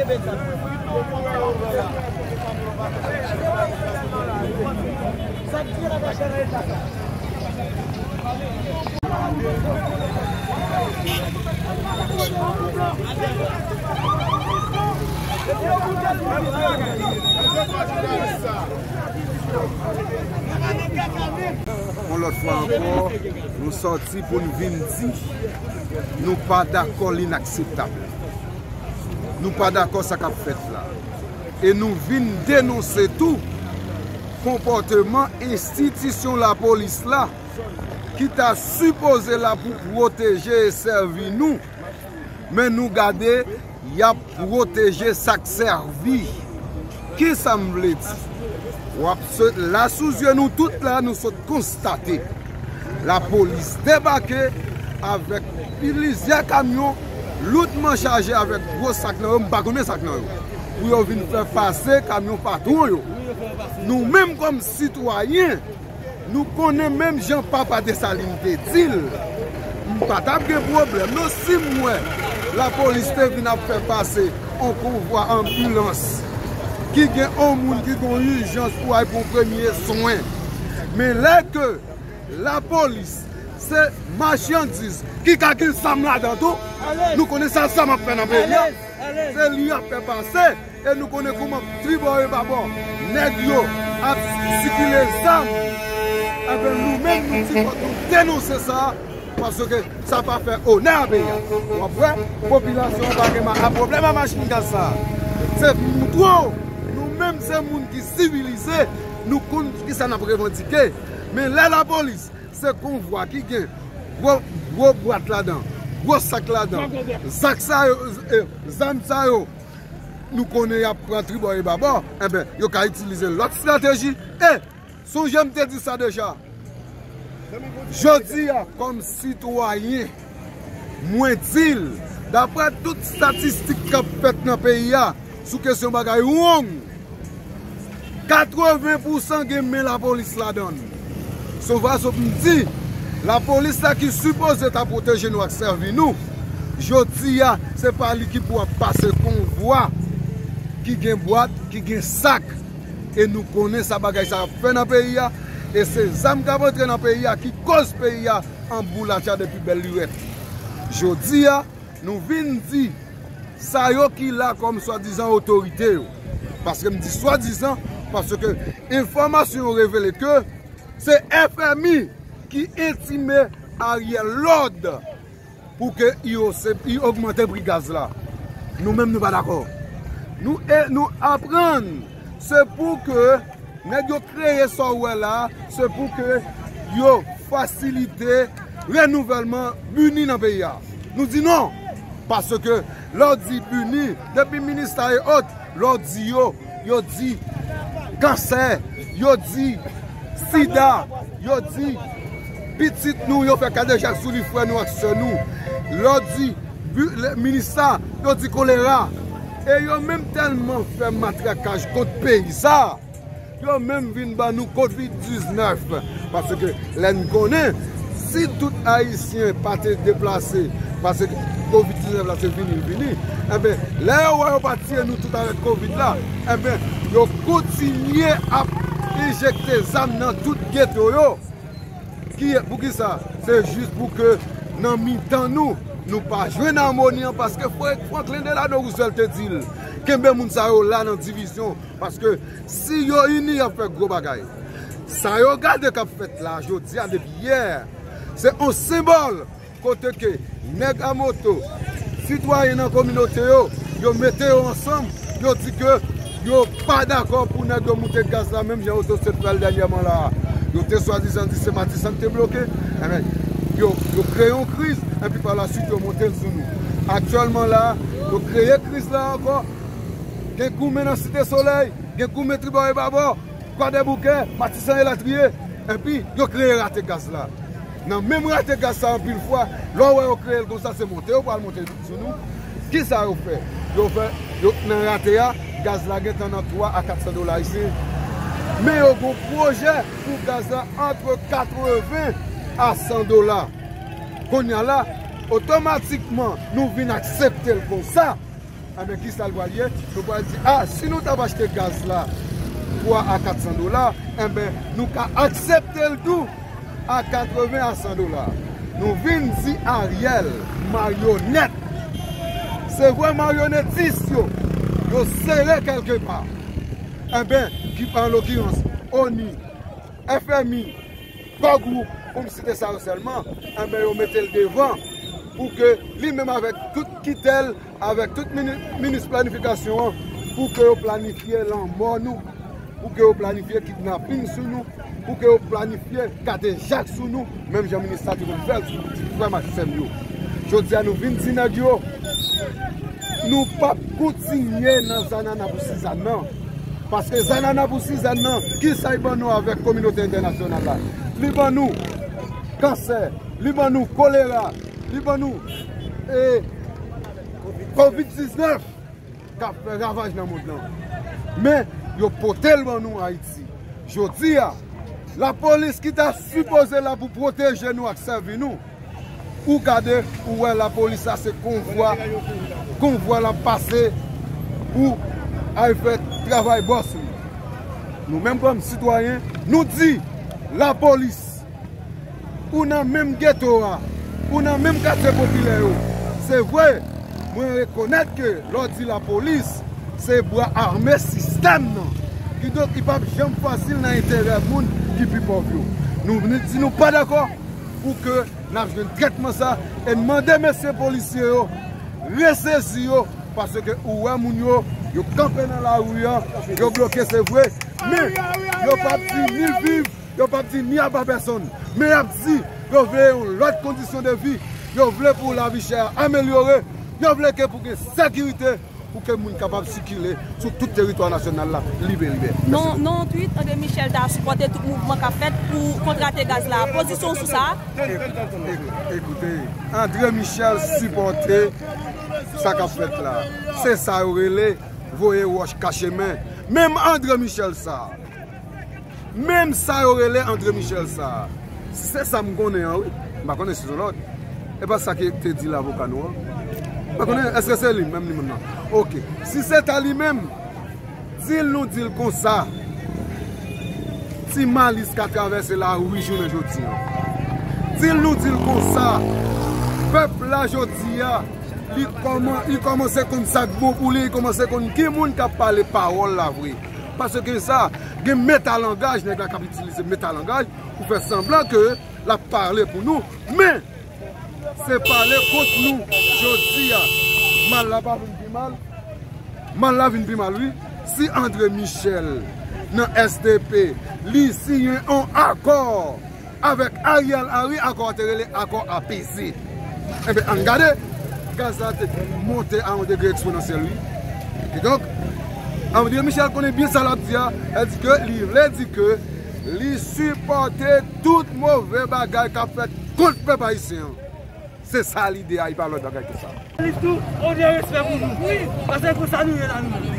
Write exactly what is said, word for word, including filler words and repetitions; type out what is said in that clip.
Yon lòt fwa ankò, nou sòti pou n vin di nou pa dakò, l inakseptab. Nou pa dakò sa k ap fèt la. E nou vin denonse tou konpòteman enstitisyon lapolis la ki ta sipoze la pou pwoteje e sèvi nou. Men nou gade, y ap pwoteje sa k sèvi. Kisa m vle di? W ap sot la sou zye nou tout la, nou sot konstate lapolis debake avèk plizyè kamyon loudman chaje avèk gwo sak nan yo, m pa konnen sak nan yo, pou yo vin fè pase kamyon patwon yo. Nou menm kòm sitwayen, nou konnen menm jan papa Desalin te di l, m pa t ap gen pwoblèm non si m wè lapolis te vin ap fè pase yon konvwa anbilans ki gen yon moun ki gen yon ijans pou al pran premye swen. Men lè ke lapolis se machandiz ki ka gen zam ladan tou, nou konnen sa zam ap fè nan peyi a. Se li y ap fè pase. E nou konnen kouman tribò e babò nèg yo ap sikile zam. Enben, nou menm, nou di fòk nou denonse sa, paske sa pa fè onè a peyi a. W ap wè, popilasyon an pa gen ma-, a pwoblèm a machin gaz sa a. Se pou montre w, nou menm se moun ki sivilize, nou konn kisa n ap revandike. Men lè lapolis, se konvwa ki gen gwo, gwo bwat ladan, gwo sak ladan, zak sa yo, e, zam sa yo, nou konnen y ap pran tribò e babò, enben, yo ka itilize lòt estrateji. E, sonje m te di sa deja. Jodi a, kòm sitwayen, mwen di l, daprè tout estatistik k ap fèt nan peyi a, sou kesyon bagay wong, katreven pousan gen men lapolis ladan l. Se yon fason pou m di, lapolis la ki sipoze ta pwoteje nou ak sèvi nou, jodi a, se pa li ki pou ap pase konvwa ki gen bwat, ki gen sak. E nou konnen sa bagay sa ap fè nan peyi a, e se zam k ap antre nan peyi a ki koz peyi a an boulatcha depi bèl lirèt. Jodi a, nou vin di sa yo ki la kòm swadizan otorite yo. Paske m di swadizan, paske enfòmasyon yo revele ke se F M I ki entime Ariel lòd pou ke i o-, se, i ogmante pri gaz la. Nou menm, nou pa dakò. Nou, e nou aprann, se pou ke nèg yo kreye sa w wè la, se pou ke yo fasilite renouvèlman bini nan peyi a. Nou di non, paske lè w di bini, depi minista e ot, lè w di yo, yo di kansè, yo di sida, yo di pitit nou, yo fè kadejak sou li, frè nou ak sè nou. Lè w di bi-, le-, minista, yo di kolera. E yo menm tèlman fè matrakaj kont peyi sa, yo menm vin ban nou kovid diznèf. Paske lè n konnen, si tout Ayisyen pa te deplase, paske kovid diznèf la se vini l vini, enben, lè yo wè yo pa tiye nou tout avèk kovid la, enben, yo kontinye ap enjekte zam nan tout geto yo. Ki, poukisa? Se jis pou ke nan mitan nou, nou pa jwenn amoni an, paske Fra-, Franklin Delano Roosevelt te di l, kenbe moun sa yo la nan divizyon, paske si yo ini, y ap fè gwo bagay. Sa yo gade k ap fèt la, jodi a, depi yè, se yon senbòl kote ke nèg a moto, sitwayen nan kominote yo, yo mete yo ansanm, yo di ke yo pa dakò pou nèg yo moute gaz la, menm jan oto sèt fè l dènyèman la a. Yo te swadizan di se Matisan ki te bloke, enben, yo, yo kreye yon kriz, epi pa la swit, yo monte l sou nou. Aktyèlman la, yo kreye kriz la ankò, gen goumen nan Site Solèy, gen goumen tribò e babò, Kwadèboukè, Matisan elatriye, epi yo kreye rate gaz la. Nan menm rate gaz sa anpil fwa, lè w wè yo kreye l konsa, se monte yo pral monte sou nou. Kisa yo fè? Yo fè, yo, nan rate a, gaz la gentan nan twa a kat san dola ayisyen. Men yo gon pwojè pou gaz la antre katreven a san dola. Kounye a la, otomatikman, nou vin aksepte l konsa. Enben, kisa l pral ye? Nou pral di, a, si nou t ap achte gaz la twa a kat san dola, enben, nou ka aksepte l tou a katreven a san dola. Nou vin di Ariel, maryonèt. Se vre, maryonetis yo, yo sere kèlkepa. Enben, ki pa an lokirans, ONI, FMI, Core Group, pou m site sa yo sèlman, enben, yo mete l devan pou ke li menm avèk tout kitèl, avèk tout mini-, minis planifikasyon an, pou ke yo planifye lanmò nou, pou ke yo planifye kidnaping sou nou, pou ke yo planifye kadejak sou nou, menm jan minis la te konn fè l sou ti frè m ak sè m yo. Jodi a, nou vin di nèg yo, nou p ap kontinye nan zanana pou sizàn nan. Paske zanana pou sizàn nan, kisa l ban nou avèk kominote entènasyonal la? Li ban nou kansè, li ban nou kolera, li ban nou, e, kovid diznèf k ap fè ravaj nan mond lan. Men, yo pote l ban nou Ayiti. Jodi a, lapolis ki ta sipoze la pou pwoteje nou ak sèvi nou, ou gade, ou wè lapolis la se konvwa, konvwa l ap pase pou al fè travay bòs li. Nou menm kòm sitwayen, nou di lapolis, ou nan menm geto a, ou nan menm katye popilè yo. Se vre, mwen rekonèt ke lè w di lapolis, se bra ame sistèm nan. Kidonk, li p ap janm fasil nan enterè moun ki pi pòv yo. Nou vin di nou pa dakò pou ke n ap jwenn trètman sa, e n mande mesye polisye yo, resezi yo, paske ou wè moun yo, yo kanpe nan lari a, yo bloke, se vre, men yo p ap di ni viv, yo p ap di ni aba pèsonn, men y ap di yo vle yon lòt kondisyon de vi, yo vle pou lavi chè a amelyore, yo vle ke pou gen sekirite, pou ke moun kapab sikile sou tout teritwa nasyonal la libe, libe. Non, non, tweet, André Michel ta sipòte tout mouvman k ap fèt pou kontrate gaz la. Pozisyon w sou sa? Ek-, ek-, ekoute, André Michel sipòte sa k ap fèt la. Se sa yo rele voye wòch kache men. Menm André Michel sa, menm sa yo rele André Michel sa, si se sa m konnen an, wi. M pa konnen si se yon lòt. E pa sa ki te di l avoka nou an. M pa konnen, èske se li menm, li menm nan? Oke. Si se ta li menm, di l nou di l konsa. Ti Malis ka travèse lari jounen jodi an. Di l nou di l konsa. Pèp la jodi a, li kòman, li kòmanse konn sa k bon pou li, li kòmanse konn ki moun k ap pale pawòl la vre. Paske sa, gen metalangaj, nèg la k ap itilize metalangaj pou fè sanblan ke l ap pale pou nou, men se pale kont nou jodi a. Mal la pa vin pi mal. Mal la vin pi mal, wi. Si André Michel, nan S D P, li siyen yon akò avèk Ariel Henry, akò a te rele akò apeze. Enben, ann gade, gaz la te monte a yon degre eksponansyèl, wi. Kidonk, André Michel konnen byen sa l ap di a, el di ke li vle di ke li sipòte tout move bagay k ap fèt kont pèp ayisyen an. Se sa lide a, li pa lòt bagay ke sa. Li tou, on de respè pou nou. Wi. Paske konsa nou ye la nou menm.